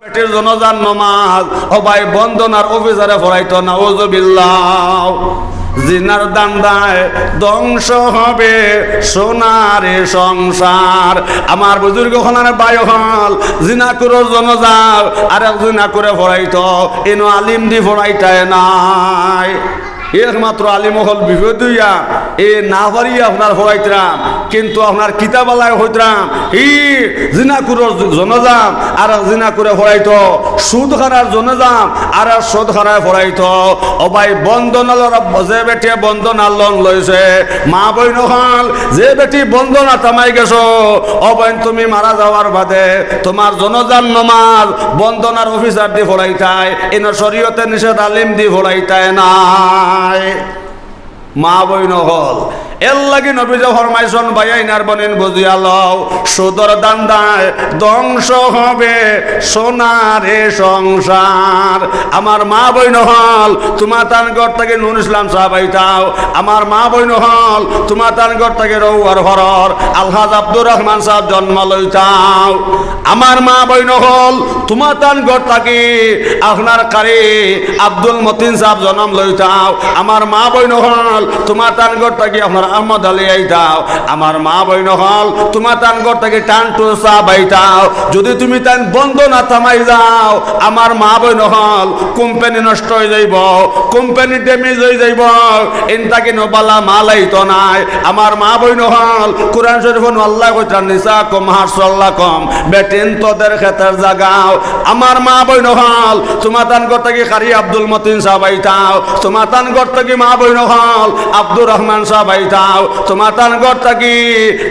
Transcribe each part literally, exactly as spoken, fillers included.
বেটির জনাজার নমাজ, ও ভাই, বন্দনার অফিসারে পড়াইতো, নাউজুবিল্লাহ। জিনার ধান্দায় ধ্বংস হবে সোনার সংসার। আমার বুজুর্গ অকল, ভাই অকল, জিনাকুরর জনাজা আরেক জিনাকুরে পড়াইতো, ইনো আলিম দি পড়াইতায় নাই। একমাত্র আলিম অকল বিপদ অইয়া, এ না পারি আপনার পড়াইতরাম, কিন্তু আপনার কিতাব আলায় কইতরাম, ই জিনাকুরর জ-, জনাজা আরেক জিনাকুরে পড়াইতো, সুদখানার জনাজা আরেক সুদখানায় পড়াইতো। ও ভাই, বন্দনা লওয়ার, যে বেটিয়ে বন্দনা লোন লইছে, মা বইন অকল, যে বেটি বন্দনা থামাই গেছো, ও বইন, তুমি মারা যাওয়ার বাদে তুমার জনাজার নমাজ বন্দনার অফিসার দি পড়াইতায়, ইনো শরীয়তে নিষেধ, আলিম দি পড়াইতায় নায়। মা বইন অকল, এরলাগি নবীজি ফরমাইছইন, ভাইয়াইন আর বইনাইন বুঝিয়া লও, সুদর ধান্দায় ধ্বংস হবে সোনার এ সংসার। আমার মা বইন অকল, তুমাতান ঘর থাকি নুর ইসলাম সাব আইতাও। আমার মা বইন অকল, তুমাতান ঘর থাকি রউয়ার ঘরর আলহাজ আব্দুর রহমান সাব জন্ম লইতাও। আমার মা বইন অকল, তুমাতান ঘর থাকি আপনার কারি আব্দুল মতিন সাব জন্ম লইতাও। আমার মা বইন অকল, তুমাতান ঘর থাকি আপনার আহমদ আলী আইতাও। আমার মা বইন অকল, তুমাতান ঘর থাকি টান্টু সাব আইতাও। যদি তুমিতাইন বন্দনা থামাই যাও, আমার মা বইন অকল, কোম্পানি নষ্ট অই যাইবো, কোম্পানি ড্যামেজ অই যাইবো, ইন থাকি ইনো বালা মাল আইতো নায়। আমার মা বইন অকল, কুরআন শরীফো আল্লায় কইতরা, "নিসাকুম হারসুলাকুম", বেটিন তোদের খেতের জাগাও। আমার মা বইন অকল, তুমাতান ঘর থাকি কারি আব্দুল মতিন সাব আইতাও, তুমাতান ঘর থাকি মা বইন অকল, আব্দুর রহমান সাব আইতাও, তুমাতান ঘর থাকি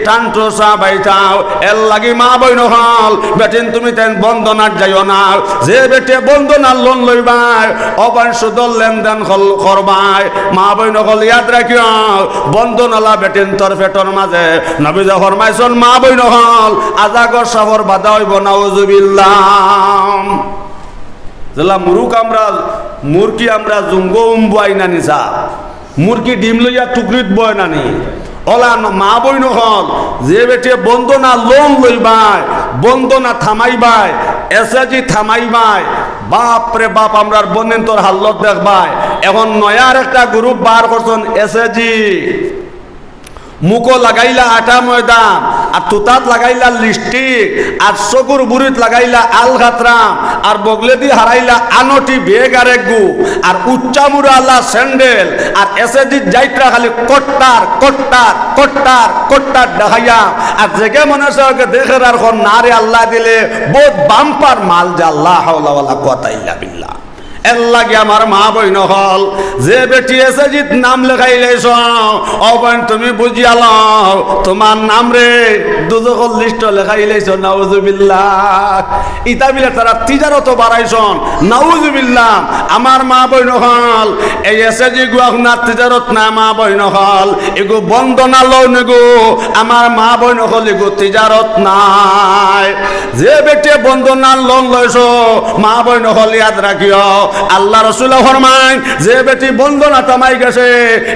টান্টু সাব আইতাও। এরলাগি মা বইন অকল, বেটিন তুমিতাইন বন্দনাত যাইও না। যে বেটিয়ে বন্দনার লোন লইবায়, ও বইন, সুদর লেনদেন কল-, করবায়। মা বইন অকল, ইয়াদ রাখিও, বন্দনালা বেটিন্তর পেটর মাঝে নবীজি ফরমাইছইন, মা বইন অকল, আজাগর সাপর বাধা অইবো, নাউজুবিল্লাহ। যেলা মুরুক আমরা, মুরগি আমরা জুঙ্গো উম্বুয়াই না নি সাব, মুরগি ডিম লইয়া টুকরিত বয় না নি। অলা ন-, মা বইন অকল, যে বেটিয়ে বন্দনা লোন লইবায়, বন্দনা থামাইবায়, এসএজি থামাইবায়, বাপ রে বাপ, আমরার বইনাইন্তর হালত দেখবায়। এখন নয়া আরেকটা গ্রুপ বার করছইন, এসএজি। মুখো লাগাইলা আটা ময়দা, আর তুতাত লাগাইলা লিপস্টিক, আর চকুর বুড়িত লাগাইলা আলকাতরা, আর বগলেদি হারাইলা আনটি বেগ আরেকগু, আর উচ্চা মুড়াআলা স্যান্ডেল, আর এসএজিত যাইতরা খালি কট্টার, কট্টার, কট্টার, কট্টার দেখাইয়া, আর যেগে মনে চায় ওগে দেখের আর কর, "না রে, আল্লায় দিলে বউত বাম্পার মাল যা, লা হাওলা ওয়ালা কুওয়াতা ইল্লা বিল্লাহ।" এরলাগি আমার মা বইন অকল, যে বেটি এসএজিত নাম লেখাইলাইছো, ও বইন, তুমি বুঝিয়া লও, তুমার নামরে দুজখর লিস্টো লেখাইলাইছো, নাউজুবিল্লাহ। ইতা বিলে তারা তিজারতো বাড়াইছইন, নাউজুবিল্লাহ। আমার মা বইন অকল, এই এসএজি গু আপনার তিজারত নায়, মা বইন অকল, ইগু বন্দনা লোন ইগু, আমার মা বইন অকল, ইগু তিজারত নায়। যে বেটিয়ে বন্দনার লোন লইছো, মা বইন অকল, ইয়াদ রাখিও, আল্লার রসুলে ফরমাইন, যে বেটি বন্দনা থামাই গেছে,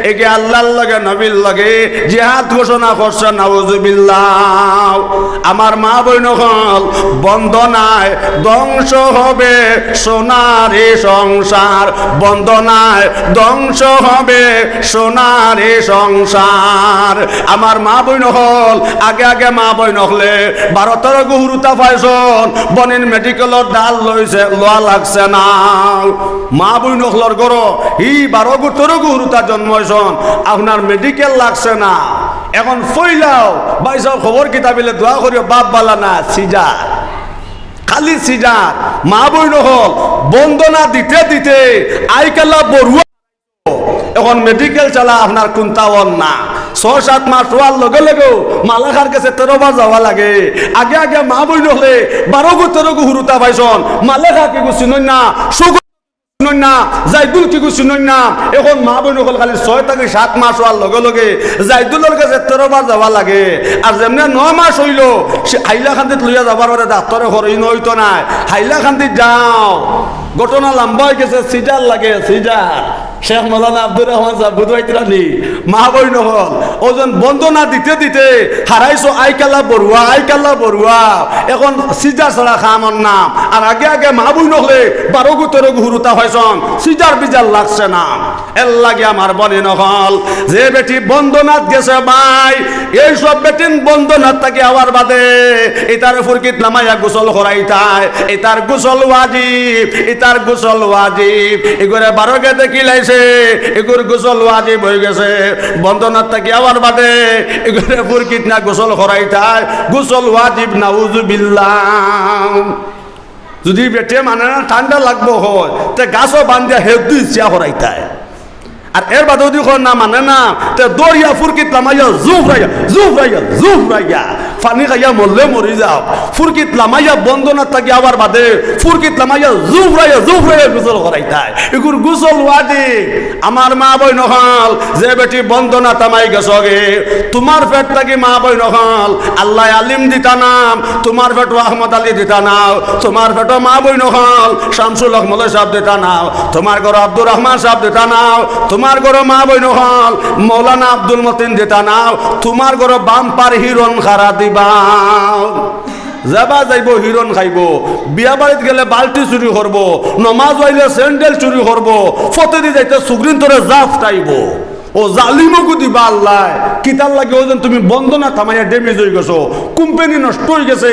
এগে আল্লার লগে নবীর লগে জিহাদ ঘোষণা করছে, নাউজুবিল্লাহ। আমার মা বইন অকল, বন্দনায় ধ্বংস হবে সোনার এ সংসার, বন্দনায় ধ্বংস হবে সোনার এ সংসার। আমার মা বইন অকল, আগে আগে মা বইন অকলে বারো তেরোগু হুরুতা পাইছইন, বইনাইন মেডিকেলর ঢাল লইছে, লওয়া লাগছে না। মা বইন অকলর ঘরো ই বারোগু তেরোগু হুরুতা জন্ম অইছইন, আপনার মেডিকেল লাগছে না। এখন পয়লাউ ভাইসাব খবর কিতা বিলে দোয়া করিও, বাপ বালা না, সিজার, খালি সিজার। মা বইন অকল, বন্দনা দিতে দিতে আইকালা বড়ুয়া এখন মেডিকেল চালা আপনার কুন্তা অর না। ছয় সাত মাস অওয়ার লগে লগেউ মালেখার গেছে তেরো বার যাওয়া লাগে। আগে আগে মা বইন অকলে বারোগু তেরোগু হুরুতা পাইছইন, মালেখা কিগু চিনইন না, সুগু চিনইন না, জাইদুল কিগু চিনইন না। এখন মা বইন অকল খালি ছয় থাকি সাত মাস অওয়ার লগে লগে জাইদুলর গেছে তেরো বার যাওয়া লাগে। আর যেমনে নয় মাস অইলো, সে হাইলাকান্দিত লইয়া যাবার পরে ডাক্তরে কইরা ইনো অইতো নায়, হাইলাকান্দিত যাও, ঘটনা লম্বা অই গেছে, সিজার লাগে, সিজার। শেখ মৌলানা আব্দুর রহমান সাব বুঝাইতরা নি, মা বইন অকল, অউ যেন বন্দনা দিতে দিতে হারাইছো আইকালা বড়ুয়া, আইকালা বড়ুয়া। এখন সিজার ছাড়া কাম অর না। আর আগে আগে মা বইন অকলে বারোগু তেরোগু হুরুতা পাইছন, সিজার বিজার লাগছে না। এরলাগি আমার বইন অকল, যে বেটি বন্দনাত গেছে ভাই, এই সব বেটিন বন্দনাত থাকি আওয়ার বাদে ইতার ফুরকিত লামাইয়া গোসল করাইতায়, ইতার গোসল ওয়াজিব, ইতার গোসল ওয়াজিব। ইগুরে বারোগে দেখিলাইছে, ইগুর গোসল ওয়াজিব অইগেছে। বন্দনাত থাকি আওয়ার বাদে ইগুরে ফুরকিত না গোসল করাইতায়, গোসল ওয়াজিব, নাউজুবিল্লাহ। যুদি বেটিয়ে মানে না ঠান্ডা লাগবো কয়, তে গাছো বান্ধিয়া হেদ্দু ইচ্ছা করাইতায়। আর এর বাদে যুদি কয় না মানে না, তে দরিয়া ফুরকিত লামাইয়া জুফরাইয়া, জুফরাইয়া, জুফরাইয়া, পানি খাইয়া মরলে মরি যাও। ফুরকিত লামাইয়া বন্দনাত থাকি আওয়ার বাদে ফুরকিত লামাইয়া জুফরাইয়া, জুফরাইয়া গোসল করাইতায়। ইগুর গোসল ওয়াজিব। আমার মা বইন অকল, যে বেটি বন্দনাত হামাই গেছগে, তুমার পেট থাকি মা বইন অকল, আল্লায় আলিম দিতা নাম, তুমার পেটো আহমদ আলী দিতা নাও, তুমার পেটো মা বইন অকল, শামসুল হক মৌলভী সাব দিতা নাও, তুমার ঘরো আব্দুর রহমান সাব দিতা নাও, তুমার ঘরো মা বইন অকল, মৌলানা আব্দুল মতিন দিতা নাও, তুমার ঘরো বাম্পার হিরন খারা দিবা। যেবা যাইবো হিরন খাইবো, বিয়া বাড়িত গেলে বালটি চুরি করবো, নমাজ অইলে স্যান্ডেল চুরি করবো, ফতেদি যাইতে সুগ্রিন তরে জাফটাইবো। অউ জালিমগু দিবা আল্লায়। কিতার লাগি? অউ যেন তুমি বন্দনাত হামাইয়া damage অইগেছো, কোম্পানি নষ্ট অইগেছে।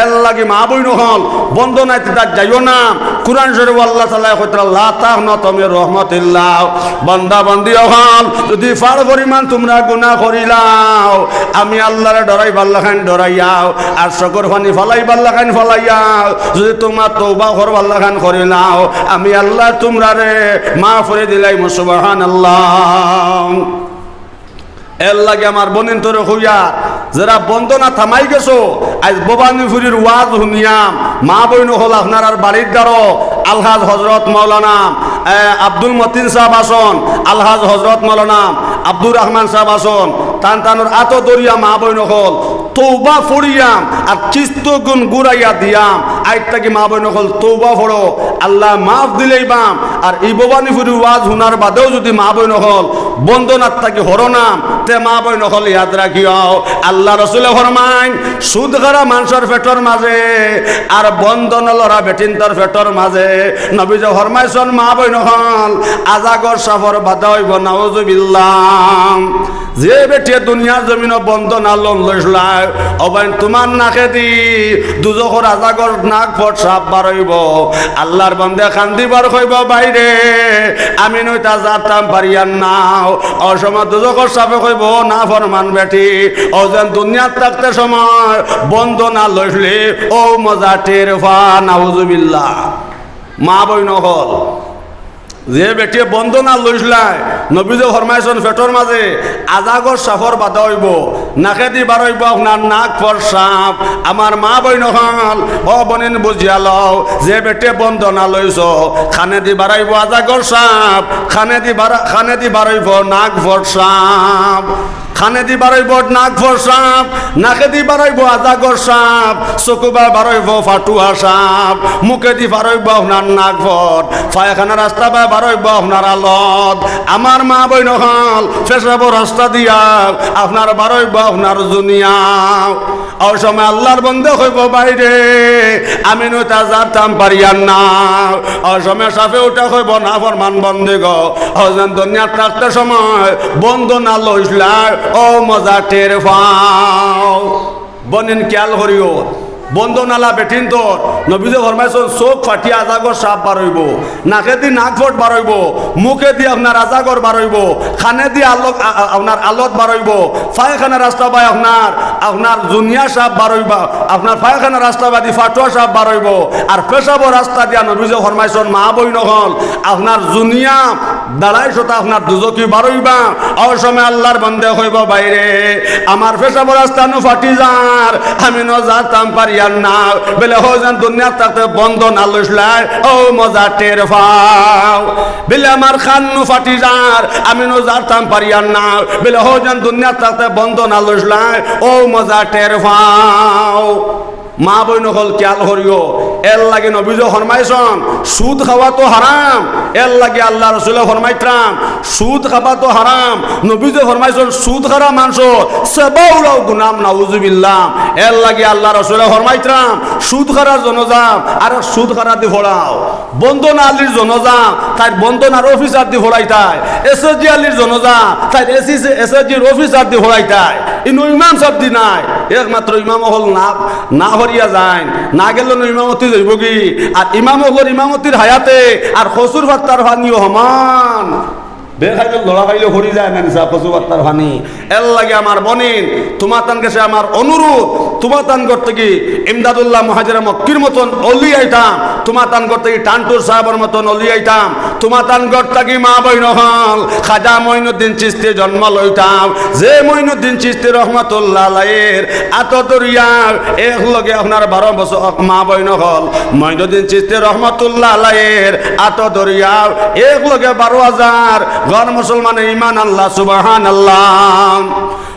এরলাগি মা বইন অকল, বন্দনাত ইতা যাইও না। কুরআন শরীফো আল্লাহ তাআলায় কইতরা, "লা তাকনাতু মির রাহমাতিল্লাহ।" বান্দা বান্দি অকল, যুদি পার পরিমাণ তুমরা গুনা করিলাও, আমি আল্লারে ডরাইবার লাখান ডরাইয়াও, আর চকুর পানি ফালাইবার লাখান ফালাইয়াও, যুদি তুমরা তওবা করবার লাখান করিলাও, আমি আল্লায় তুমরারে মাফ করি দিলাইমু। সুবহানাল্লাহ। এরলাগি আমার বইনিন্তরে কইয়ার, যেরা বন্দনাত হামাই গেছো, আইজ ভবানীপুরীর ওয়াজ হুনিয়াম, মা বইন অকল আপনারার বাড়ির দ্বারো আলহাজ হজরত মৌলানা, এ, আব্দুল মতিন সাব আছন, আলহাজ হজরত মৌলানা আব্দুর রহমান সাব আছন, তান তানর আতো দরিয়া মা বইন অকল, তওবা পড়িয়াম আর চিস্ত গুন গুরাইয়া দিয়াম। আইজ থাকি মা বইন অকল তওবা পড়ো, আল্লায় মাফ দিলাইবাম। আর ই ভবানীপুরী ওয়াজ হুনার বাদেও যুদি মা বইন অকল বন্দনাত থাকি হরো না, তে মা বইন অকল ইয়াদ রাখিও, আল্লার রসুলে ফরমাইন, সুদ খারা মানষর পেটর মাজে আর বন্দনা লরা বেটিন্তর পেটর মাজে। নবীজিয়ে ফরমাইছন, মা বইন অকল, আজাগর সাফর বাধা অইবো, নাউজুবিল্লাহ। যে বেটিয়ে দুনিয়ার জমিনো বন্দনা লইছলায়, ও বইন, তুমার নাকেদি দুজখর আজাগর নাক ফট সাপ বার অইবো। আল্লার বন্দে কান্দিবার কইবো, "বাইরে, আমি নইতা যারতাম পারিয়ার নাও।" অউ সময় দুজখর সাপে কইবো, "নাফরমান বেটি, অউ যেন দুনিয়াত থাকতে সময় বন্দনা লইছলি, অউ মজা টের পা।" নাউজুবিল্লাহ। মা বইন অকল, যে বেটিয়ে বন্দনা লইছলায়, নবীজিয়ে ফরমাইছন, পেটর মাজে আজাগর সাফর বাধা অইবো, নাকেদি বার অইবো আপনার নাক ফট সাপ। আমার মা বইন অকল, ও বইনিন বুঝিয়া লও, যে বেটিয়ে বন্দনা লইছো, কানেদি বার অইবো আজাগর সাপ, কানেদি বার-, কানেদি বার অইবো নাক ফট সাপ। কানেদি বার অইবো নাক ফট সাপ, নাকেদি বার অইবো আজাগর সাপ, চকুবায় বার অইবো ফাটুয়া সাপ, মুখেদি বার অইবো আপনার নাক ফট, পায়খানা রাস্তা বায় বার অইবো আপনার আলত। আমার মা বইন অকল, পেশাবর রাস্তা দিয়া আপনার বার অইবো আপনার জুনিয়া। অউ সময় আল্লার বন্দে কইবো, "বাইরে, আমি নইতা যারতাম পারিয়ার নাও।" অউ সময় সাপে উঠা কইবো, "নাফরমান বন্দেগো, অউ যেন দুনিয়াত থাকতে সময় বন্দনা লইছলায়, অউ মজা টের পাও।" বইনিন খিয়াল করিও, বন্দনালা বেটিন্তর নবীজিয়ে ফরমাইছন, চউখ ফাটিয়া আজাগর সাপ বার অইবো, নাকেদি নাক ফট বার অইবো, মুখেদি আপনার আজাগর বার অইবো, কানেদি আলক-, আ-, আ-, আপনার আলত বার অইবো, পায়খানা রাস্তা বায় আপনার, আপনার জুনিয়া সাপ বার অইবা, আপনার পায়খানা রাস্তা বায়দি ফাটুয়া সাপ বার অইবো, আর পেশাবর রাস্তা দিয়া নবীজিয়ে ফরমাইছন, মা বইন অকল, আপনার জুনিয়া দাড়াই সুতা আপনার দুজখি বার অইবা। অউ সময় আল্লার বন্দে কইবো, "বাইরে, আমার পেশাবর রাস্তা নু ফাটি যার, আমি নু যারতাম পারিয়ার নাও।" বেলে অউ যেন দুনিয়াত থাকতে বন্দনা লইছলায়, অউ মজা টের পাও। বেলে আমার কান নু ফাটি যার, আমি নু যারতাম পারিয়ার নাও। বেলে অউ যেন দুনিয়াত থাকতে বন্দনা লইছলায়, অউ মজা টের পাও। মা বইন অকল খিয়াল করিও, এরলাগি নবীজিয়ে ফরমাইছইন, সুদ খাওয়া তো হারাম। এরলাগি আল্লার রসুলে ফরমাইতরা, সুদ খাওয়া তো হারাম। নবীজিয়ে ফরমাইছইন, সুদ খারা মানষর সেবা উড়াও গুনাম, নাউজুবিল্লাহ। এরলাগি আল্লার রসুলে ফরমাইতরা, সুদ খারার জনাজা আরক সুদ খারাদি পড়াও। বন্দনা আলীর জনাজা তাইর বন্দনার অফিসারদি পড়াইতায়, এসএসজি আলীর জনাজা তাইর এসএসজির অফিসারদি পড়াইতায়। ইনো ইমাম সাবদি নাই, একমাত্র ইমাম অকল না, না করিয়া যাইন, না গেলে নু ইমামতি যাইবগি। আর ইমাম অকলর ইমামতির হায়াতে আর কচুর পাত্তার পানিও সমান। বেখাইলে লড়া খাইলে হরি যায় না নিসা কচু পাত্তার পানি। এরলাগি আমার বইন, তুমাতান গেছে আমার অনুরোধ, তুমাতান ঘর থাকি ইমদাদুল্লাহ মুহাজিরে মক্কির মতন অলি আইতাম, তুমাতান ঘর থাকি টান্টুর সাহেবর মতন অলি আইতাম, তুমাতান ঘর থাকি মা বইন অকল খাজা মঈনুদ্দিন চিশতি জন্ম লইতাম, যে মঈনুদ্দিন চিশতি রহমতুল্লাহ আলাইহির আতো ধরিয়া এক লগে আপনার বারো বছর মা বইন অকল মঈনুদ্দিন চিশতি রহমতুল্লাহ আলাইহির আতো ধরিয়া এক লগে বারো হাজার ঘর মুসলমানে ইমান আনলা, সুবহানাল্লাহ।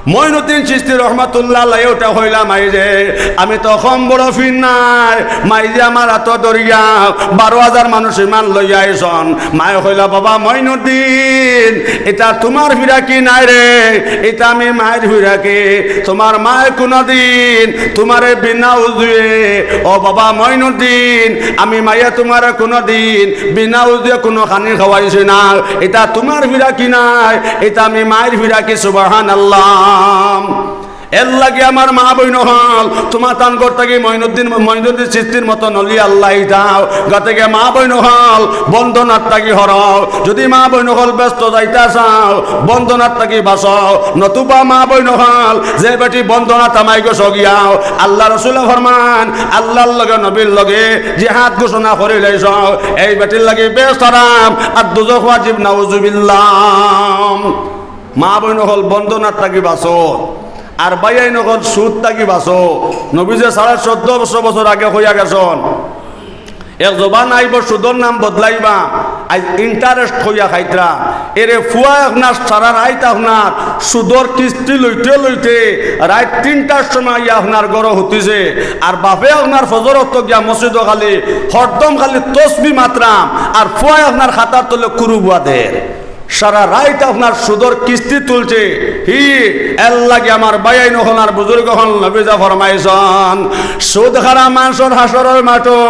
মঈনুদ্দিন চিশতি রহমতুল্লাহ আলাইহি উঠা কইলা, "মাইরে, আমি তো কম বড় ফির নায়, মাইরে আমার আতো ধরিয়া বারো হাজার মানুষ ইমান লইয়া আইছইন।" মায়ে কইলা, "বাবা মঈনুদ্দিন, ইতা তুমার ফিরাকি নায় রে, ইতা আমি মাইর ফিরাকি। তুমার মায়ে কুনুদিন তুমারে বিনা উজুয়ে, ও বাবা মঈনুদ্দিন, আমি মায়ে তুমারে কুনুদিন বিনা উজুয়ে কুনু খানি খাওয়াইছি না। ইতা তুমার ফিরাকি নায়, ইতা আমি মাইর ফিরাকি।" সুবহানাল্লাহ। এরলাগি আমার মা বইন অকল, তুমাতান ঘর থাকি মঈনুদ্দিন, মঈনুদ্দিন চিশতির মতন অলি আল্লাহ আইতাও। ঘর থাকি মা বইন অকল, বন্দনার থাকি হরাও। যদি মা বইন অকল ব্যস্ত যাইতা চাও, বন্দনার থাকি বাঁচো। নতুবা মা বইন অকল, যে বেটি বন্দনাত হামাই গেছো গিয়াও, আল্লার রসুলে ফরমাইন, আল্লার লগে নবীর লগে জিহাদ ঘোষণা করিলাইছো, এই বেটির লাগি বেহেস্ত হারাম আর দুজখ ওয়াজিব, নাউজুবিল্লাহ। মা বইন অকল বন্দনার থাকি বাঁচো, আর ভাইয়াইন অকল সুদ থাকি বাঁচো। নবীজিয়ে সাড়ে চৌদ্দশো বছর আগে কইয়া গেছইন, এক জমানা আইবো সুদর নাম বদলাইবা, আইজ interest কইয়া খাইতরা। এরে ফুয়া আপনার সারা রাইত আপনার সুদর কিস্তি লইতে লইতে রাইত তিনটার সময় আইয়া আপনার ঘরো হুতিছে, আর বাপে আপনার ফজর অক্ত গিয়া মসজিদো খালি হরদম খালি তসবি মাতরাম, আর ফুয়ায় আপনার খাতার তলে কুরুবুয়া দের। সারা রাইত আপনার সুদর কিস্তি তুলছে। হি, এরলাগি আমার ভাইয়াইন অকল আর বুজুর্গ অকল, নবীজিয়ে ফরমাইছইন, সুদ খারা মানষর হাশরর মাঠো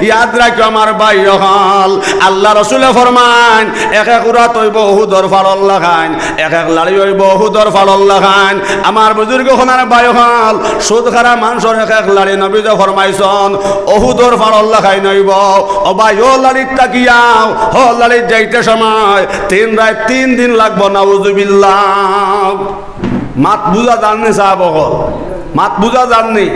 ইয়াদ রাখিও আমার ভাই অকল। আল্লার রসুলে ফরমাইন, এক এক উরাত অইবো উহুদর ফাড়র লাখান, এক এক লাড়ি অইবো উহুদর ফাড়র লাখান। আমার বুজুর্গ অকল আর ভাই অকল, সুদ খারা মানষর এক এক লাড়ি নবীজিয়ে ফরমাইছইন, উহুদর ফাড়র লাখান অইবো। ও ভাই, অউ লাড়িত থাকিয়াও, অউ লাড়িত যাইতে সময় তিন রাইত তিন দিন লাগবো, নাউজুবিল্লাহ। মাত বুজা যারনি সাব অকল? মাত বুজা যারনি?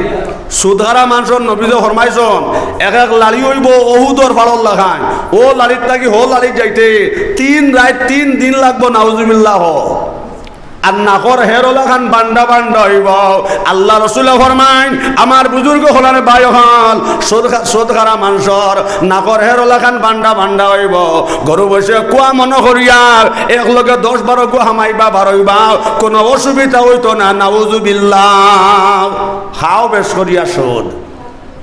সুদ খারা মানষর নবীজিয়ে ফরমাইছইন, এক এক লাড়ি অইবো উহুদর ফাড়র লাখান। অউ লাড়িত থাকি অউ লাড়িত যাইতে তিন রাইত তিন দিন লাগবো, নাউজুবিল্লাহ। আর নাকর হেরর লাখান বান্ডা বান্ডা অইবো। আল্লার রসুলে ফরমাইন, আমার বুজুর্গ অকল আর ভাই অকল, সুদ খা-, সুদ খারা মানষর নাকর হেরর লাখান বান্ডা বান্ডা অইবো। গরু বইছে কুয়া মনো করিয়া এক লগে দশ বারো গু হামাইবা বারইবা, কুনু অসুবিধা অইতো না, নাউজুবিল্লাহ। খাও বেশ করিয়া সুদ।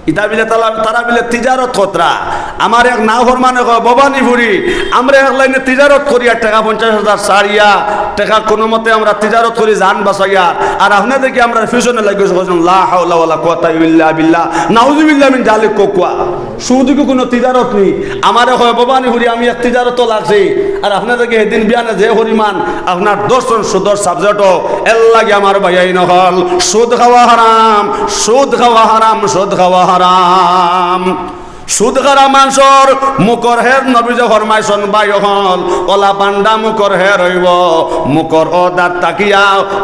ইতা বিলে তারা, তারা বিলে তিজারত করতরা। আমার এক নাফরমানে কয়, "ভবানীপুরি, আমরা এক লাইনে তিজারত করিয়া টেকা পঞ্চাশ হাজার ছাড়িয়া, টেকা কুনুমতে আমরা তিজারত করি জান বাঁচাইয়া, আর আপনে দেখি আমরার পিছনে লাগিয়া আছইন, লা হাওলা ওয়ালা কুওয়াতা ইল্লা বিল্লাহ, নাউজুবিল্লাহ মিন জালিক।" কউক্কা। সুদ ইগু কুনু তিজারত নি? আমারে কয়, "ভবানীপুরি, আমি এক তিজারতো লাগছি, আর আপনে দেখি হিদিন বিয়ানে যে পরিমাণ আপনার দর্শন সুদর subject, এরলাগি আমার ভাইয়াইন অকল, সুদ খাওয়া হারাম, সুদ খাওয়া হারাম, সুদ খাওয়া হারাম।" সুদ খারা মানষর মুখর হের নবীজিয়ে ফরমাইছইন, ভাই অকল, অলা বান্ডা মুখর হের অইবো, মুখর অউ দার থাকিয়া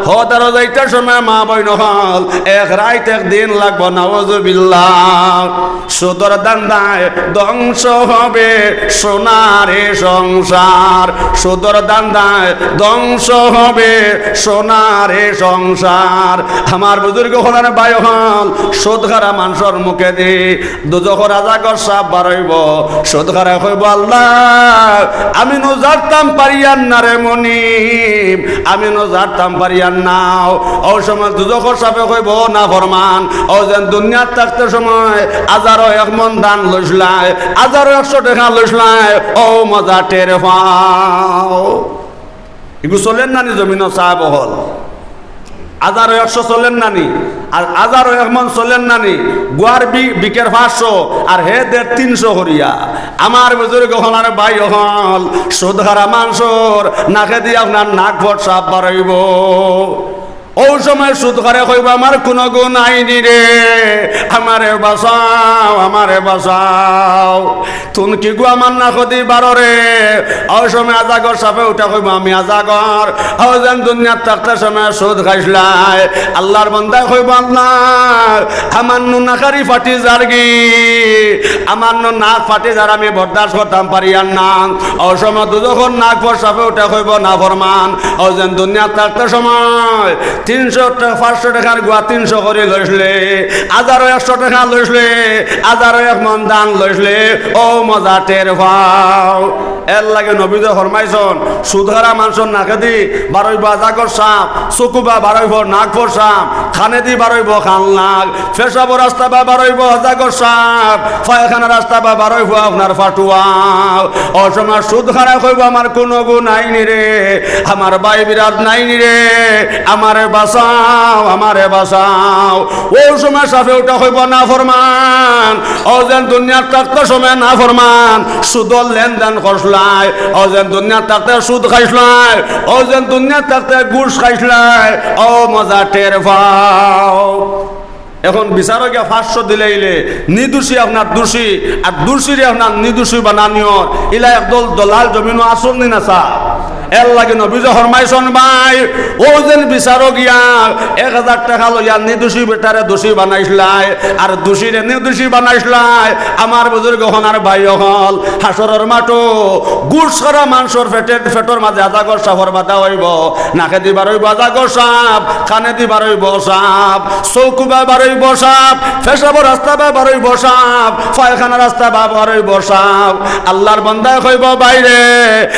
হউ দারো যাইতে সময় মা বইন অকল, এক রাইত এক দিন লাগবো, নাউজুবিল্লাহ। সুদর ধান্দায় ধ্বংস হবে সোনার এ সংসার, সুদর ধান্দায় ধ্বংস হবে সোনার এ সংসার। আমার বুজুর্গ অকল আর ভাই অকল, সুদ খারা মানষর মুখেদি দুজখর আজাগর সাফ বারইবো। সুদখারায় কইবো, "আল্লাহ, আমি নু জারতাম পারিয়ার না রে মনিব, আমি নু জারতাম পারিয়ার না।" অউ সময় দুজখর সাফে কইবো, "নাফরমান, অউ যেন দুনিয়াত থাকতে সময় আজারো এক মন ধান লইছলায়, আজারো একশো টেকা লইছলায়, অউ মজা টের পাও।" ইগু চলের নানি জমিনো সাফ অকল? আজারো একশো চলের নানি? আর আজারো এক মন চলের নানি? গুয়ার বি-, বিকের পাঁচশো, আর হে দের তিনশো করিয়া। আমার বুজুর্গ অকল আর ভাই অকল, সুদখারা মানষর নাকেদি আপনার নাক ফট সাফ বারইবো। অউ সময় সুদখারে কইবো, "আমার কুনু গুনা নাই নি রে, আমারে বাচাও, আমারে বাচাও।" তুন কিগু আমার নাকদি বাররে? অউ সময় আজাগর সাফে উঠা কইবো, "আমি আজাগর, অউ যেন দুনিয়াত থাকতে সময় সুদ খাইছলায়।" আল্লার বন্দায় কইবো, "আল্লা, আমার নু নাকারি ফাটি যারগি, আমার নু নাক ফাটি যার, আমি বরদাস্ত করতাম পারিয়ার না।" অউ সময় দুজখর নাক ফট সাফে উঠা কইবো, "নাফরমান, অউ যেন দুনিয়াত থাকতে সময় তিনশো টেকা, পাঁচশো টেকার গুয়া তিনশো করি লইছলে, আজারো একশো টেকা লইছলে, আজারো এক মন ধান লইছলে, অউ মজা টের পাও।" এরলাগি নবীজি ফরমাইছইন, সুদখারা মানষর নাকেদি বারইবো আজাগর সাফ, চকুবায় বারইবো নাক ফট সাফ, কানেদি বারইবো কান নাক, পেশাবর রাস্তাবায় বারইবো আজাগর সাফ, পায়খানার রাস্তাবায় বারইবো আপনার ফাটুয়া। অউ সময় সুদখারায় কইবো, "আমার কুনু গুনা নাই নি রে, আমার ভাই বিরাদ নাই নি রে, আমারে বাচাও, আমারে বাচাও।" অউ সময় সাফে উঠা কইবো, "নাফরমান, অউ যেন দুনিয়াত থাকতে সময় নাফরমান, সুদর লেনদেন করছলায়, অউ যেন দুনিয়াত থাকতে সুদ খাইছলায়, অউ যেন দুনিয়াত থাকতে ঘুষ খাইছলায়, অউ মজা টের পাও।" এখন বিচারো গিয়া পাঁচশো দিলাইলে নির্দোষী আপনার দোষী, আর দোষীরে আপনার নির্দোষী বানানিয়র, ইলা একদল দলাল জমিনো আছইন নি না সাফ? এরলাগি নবীজি ফরমাইছইন ভাই, অউ যেন বিচারো গিয়া এক হাজার টেকা লইয়া নির্দোষী বেটারে দোষী বানাইছলায়, আর দোষীরে নির্দোষী বানাইছলায়। আমার বুজুর্গ অকল আর ভাই অকল, হাশরর মাঠো ঘুষখারা মানষর পেটে, পেটর মাজে আজাগর সাফর বাধা অইবো, নাকেদি বারইবো আজাগর সাফ, কানেদি বারইবো সাফ, চকুবায় বারইবো সাফ, পেশাবর রাস্তাবায় বারইবো সাফ, পায়খানার রাস্তাবায় বারইবো সাফ। আল্লার বন্দায় কইবো, "ভাইরে,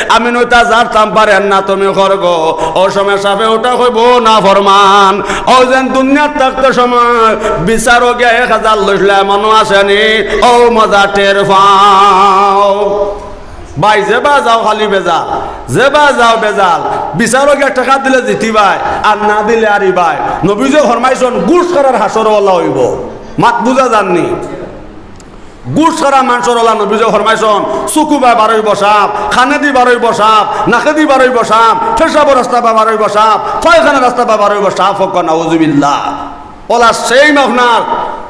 আমি নু ইতা জারতাম পারিয়ার না, তুমি করগো।" অউ সময় সাফে উঠা কইবো, "নাফরমান, অউ যেন দুনিয়াত থাকতে সময় বিচারো গিয়া এক হাজার লইছলায়, মনো আছে নি? অউ মজা টের পাও।" ভাই, যেবায় যাও খালি বেজাল, যেবায় যাও বেজাল। বিচারো গিয়া টেকা দিলে জিতিবায়, আর না দিলে হারিবায়। নবীজি ফরমাইছইন, ঘুষখারার হাশরো অলা অইবো। মাত বুজা যার নি? ঘুষখারা মানষর অলা নবীজি ফরমাইছইন, চকুবায় বারইবো সাফ, কানেদি বারইবো সাফ, নাকেদি বারইবো সাফ, পেশাবর রাস্তাবায় বারইবো সাফ, পায়খানার রাস্তাবায় বারইবো সাফ। কউক্কা নাউজুবিল্লাহ। অলা same আপনার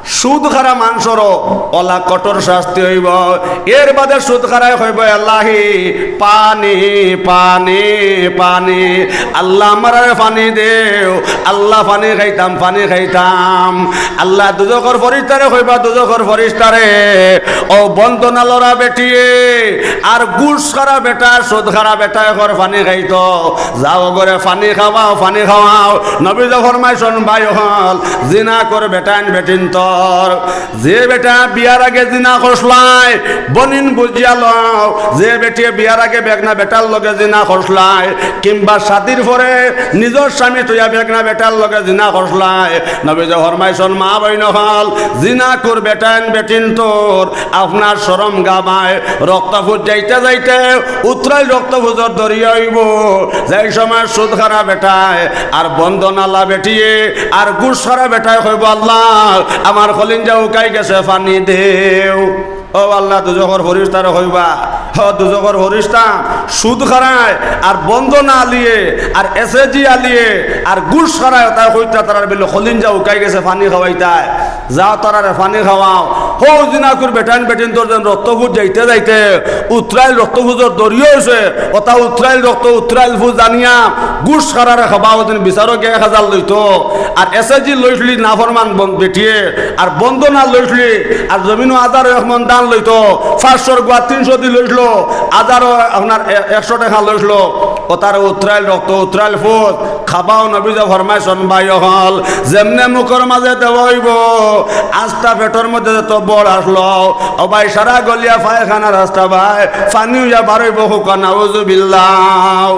সুদখারা মানষরও অলা কঠোর শাস্তি অইবো। এরবাদে সুদখারায় কইবো, "এলাহি, পানি, পানি, পানি, আল্লা, আমারে পানি দেও, আল্লা, পানি খাইতাম, পানি খাইতাম।" আল্লায় দুজখর ফিরিস্তারে কইবা, দুজখর ফিরিস্তারে, "অউ বন্দনালরা বেটিয়ে আর ঘুষখারা বেটা, সুদখারা বেটায় কর পানি খাইতো, যাও ঘরে পানি খাওয়াও, পানি খাওয়াও।" নবীজি ফরমাইছইন, ভাই অকল, জিনা কর বেটাইন বেটিন্তর। যে বেটা বিয়ার আগে জিনা করছলায়, বইন বুজিয়া লও, যে বেটিয়ে বিয়ার আগে বেগনা বেটার লগে জিনা করছলায়, কিংবা শাদির পরে নিজর স্বামী থইয়া বেগনা বেটার লগে জিনা করছলায়, নবীজি ফরমাইছইন, মা বইন অকল, জিনা কর বেটাইন বেটিন্তর আপনার শরম গামায় রক্তপুজ যাইতে যাইতে উতরাইল রক্তপুজর দরিয়া অইবো। যেই সময় সুদখারা বেটায় আর বন্দনালা বেটিয়ে আর ঘুষখারা বেটায় কইবো, "আল্লা, আমার কলিঞ্জা হুকাই গেছে, পানি দেও।" অউ আল্লা, দুজখর ফিরিস্তারে কইবা, "ও দুজখর ফিরিস্তা, সুদখারায় আর বন্দনা আলিয়ে আর এসএজি আলিয়ে আর ঘুষখারায়, তাইন কইতা তারার বেলে কলিঞ্জা হুকাই গেছে, পানি খাওয়াইতায়।" যাও, তারারে পানি খাওয়াও। হউ জিনা কর বেটাইন বেটিন্তর যেন রক্তপুজ যাইতে যাইতে উতরাইল রক্তপুজর দরিয়া অইছে, অতা উতরাইল রক্ত, উতরাইল পুজ জানিয়া ঘুষখারারে খাওয়াও, যেন বিচারো গিয়া এক হাজার লইতো, আর এসএজি লইছলি নাফরমান বন-, বেটিয়ে, আর বন্দনা লইছলি, আর জমিনো আজারো এক মন ধান লইতো, পাঁচশোর গুয়া তিনশো দি লইছলো, আজারো আপনার এ-, একশো টেকা লইছলো, অতার উতরাইল রক্ত, উতরাইল ফুত, খাবাও। নবীজি ফরমাইছইন, ভাই অকল, যেমনে মুখর মাঝে দেওয়া অইবো, আস্তা পেটর মধ্যে যত বড় আসলো, ও ভাই, সারা গলিয়া পায়খানা রাস্তা ভাই, পানি অইয়া বার অইবো, কউক্কা নাউজুবিল্লাহ।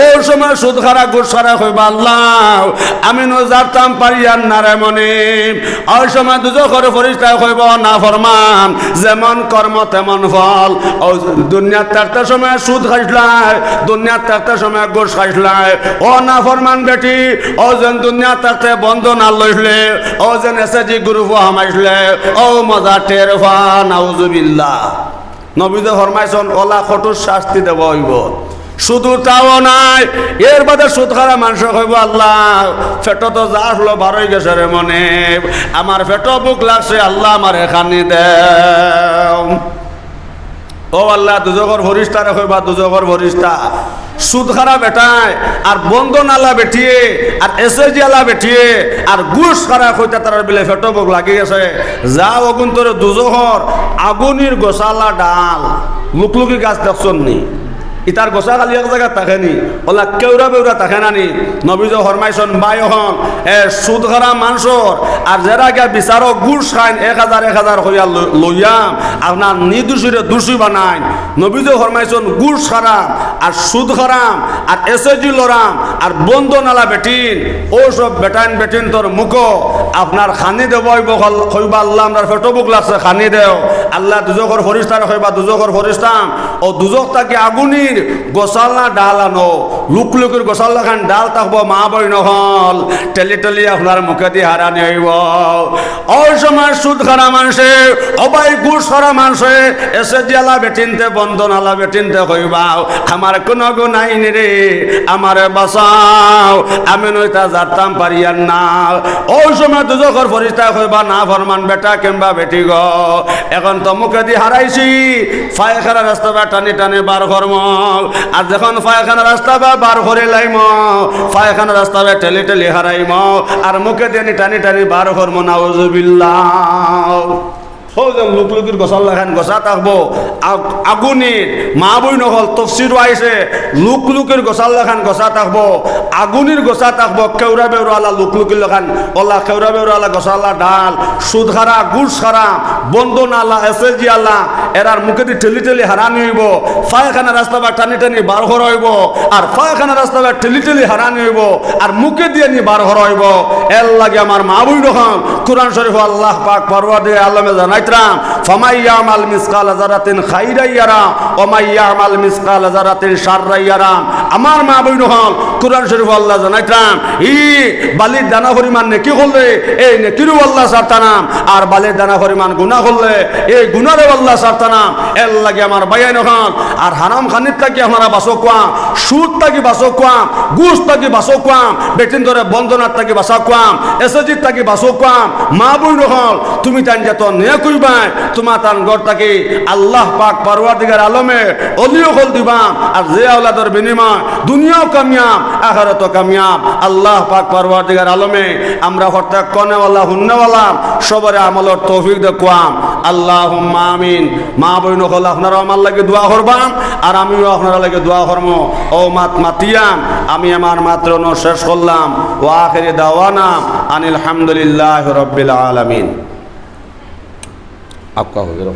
অউ সময় সুদ খারা, ঘুষ খারা কইবা, আল্লাহ, আমি নু জারতাম পারিয়ার না রে মনিব। অউ সময় দুজখর ফিরিস্তায় কইবো, নাফরমান, যেমন কর্ম তেমন ফল। অউ দুনিয়াত থাকতে সময় সুদ খাইছলায়, দুনিয়াত থাকতে সময় ঘুষ খাইছলায়, ও নাফরমান বেটি, অউ যেন দুনিয়াত থাকতে বন্ধ না লইছলে, অউ যেন এসএসজি গ্রুপো হামাইছলে, অউ মজা টের পা, নাউজুবিল্লাহ। নবীজি ফরমাইছইন, অলা কঠোর শাস্তি দেওয়া অইবো। শুধু তাও নায়, এর বাদে সুদ খারা মানষে কইবো, আল্লাহ, পেটো তো যা আসলো বার অই গেছে রে মনিব, আমার পেটো ভুক লাগছে, আল্লাহ, আমারে খানি দেও। ও আল্লাহ, দুজখর ফিরিস্তারে কইবা, দুজখর ফিরিস্তা, সুদ খারা বেটায়, আর বন্দনালা বেটিয়ে, আর এসএসজি আলা বেটিয়ে, আর ঘুষ খারা কইতা তারার বিলে পেটো ভুক লাগি গেছে, যাও অগুইন্তরে দুজখর আগুনির গোছালা ডাল, লুকলুকি গাছ দেখছইন নি? ইতার গোছা খালি এক জাগাত থাকে নি, অলা কেউরা বেউরা থাকে না নি? নবীজি ফরমাইছইন, ভাই অকল, এ সুদ খারা মানষর, আর যেরা গিয়া বিচারো ঘুষ খাইন, এক হাজার, এক হাজার কইয়া ল-, লইয়াম, আপনার নির্দোষীরে দোষী বানাইন। নবীজি ফরমাইছইন, ঘুষ খারা, আর সুদ খারা, আর এসএসজি লরাম, আর বন্দনালা বেটিন, অউ সব বেটাইন বেটিন্তর মুখো আপনার খানি দেওয়া অইবো, কইবা, আল্লাহ, আমরার পেটো ভুক লাগছে, খানি দেও। আল্লাহ দুজখর ফিরিস্তারে কইবা, দুজখর ফিরিস্তা, অউ দুজখ থাকি আগুনির গোছালা ডাল আনো, লুকলুকির গোছালা খান ডাল থাকবো, মা বইন অকল, ঠেলি ঠেলি আপনার মুখেদি হারানি অইবো। অউ সময় সুদ খারা মানষে, ও ভাই, ঘুষ খারা মানষে, এসএসজি আলা বেটিন্তে, বন্দনালা বেটিন্তে কইবা, আমার কুনু গুনা নাই রে, আমারে বাঁচাও, আমি নু ইতা জারতাম পারিয়ার না। অউ সময় দুজখর ফিরিস্তায় কইবা, নাফরমান বেটা কিংবা বেটি গো, অখন তো মুখেদি হারাইছি, পায়খানা রাস্তা বায় টানি টানি বার করমু। আর যখন পায়খানা রাস্তা বায় বার করিলাইমু, পায়খানা রাস্তা বায় ঠেলি ঠেলি হারাইমু, আর মুখেদি নি টানি টানি বার করমু, নাউজুবিল্লাহ। অউ যে লুকলুকির গোছালা খান গোছা থাকবো, আগ-, আগুনির, মা বইন অকল, তফসিরো আইছে, লুকলুকির গোছালা খান গোছা থাকবো, আগুনির গোছা থাকবো, কেউরা বেউরা আলা লুকলুকির লাখান, অলা কেউরা বেউরা আলা গোছালা ডাল, সুদ খারা, ঘুষ খারা, বন্দনালা, এসএসজি আলা, এরার মুখেদি ঠেলি ঠেলি হারানি অইবো, পায়খানা রাস্তা বায় টানি টানি বার করা অইবো, আর পায়খানা রাস্তা বায় ঠেলি ঠেলি হারানি অইবো, আর মুখেদি নি বার করা অইবো। এর লাগি আমার মা বইন অকল, কুরআন শরীফো আল্লাহ পাক পরওয়ারদিগার আলমে জানাইতরাম, ফামান ইয়ামাল মিসকালা যাররাতিন খাইরান ইয়ারা, ওয়া মান ইয়ামাল মিসকালা যাররাতিন শাররান ইয়ারা। আমার মা বইন অকল, কুরআন শরীফো আল্লায় জানাইতরাম, ই বালির দানা পরিমাণ নেকি করলে, এই নেকিরেও আল্লায় ছাড়তা নাম, আর বালির দানা পরিমাণ গুনা করলে, এই গুনারেও আল্লায় ছাড়তা নাম। এর লাগি আমার ভাইয়াইন অকল, আর হারাম খানির থাকি আপনারা বাঁচউক্কা, সুদ থাকি বাঁচউক্কা, ঘুষ থাকি বাঁচউক্কা, বেটিন্তরে বন্দনার থাকি বাঁচউক্কা, এসএসজির থাকি বাঁচউক্কা। মা বইন অকল, তুমিতাইন যত নেক অইবায়, তুমাতান ঘর থাকি আল্লাহ পাক পরওয়ারদিগার আলমে অলি অকল দিবা, আর যে আওলাদর বিনিময় দুনিয়াও কামিয়াব, আখিরাতও কামিয়াব। আল্লাহ পাক পরওয়ারদিগার আলমে আমরা প্রত্যেক কনেওয়ালা, হুননেওয়ালা সবরে আমলর তৌফিক দেউক্কা। আল্লাহুম্মা আমিন। মা বইন অকল, আপনারাও আমার লাগি দোয়া করবা, আর আমিও আপনারার লাগি দোয়া করমু। অউ মাত মাতিয়া আমি আমার মাত অনো শেষ করলাম। ওয়া আখিরি দাওয়ানা আনিল হামদুলিল্লাহি রাব্বিল আলামিন। আপকা হো গেল।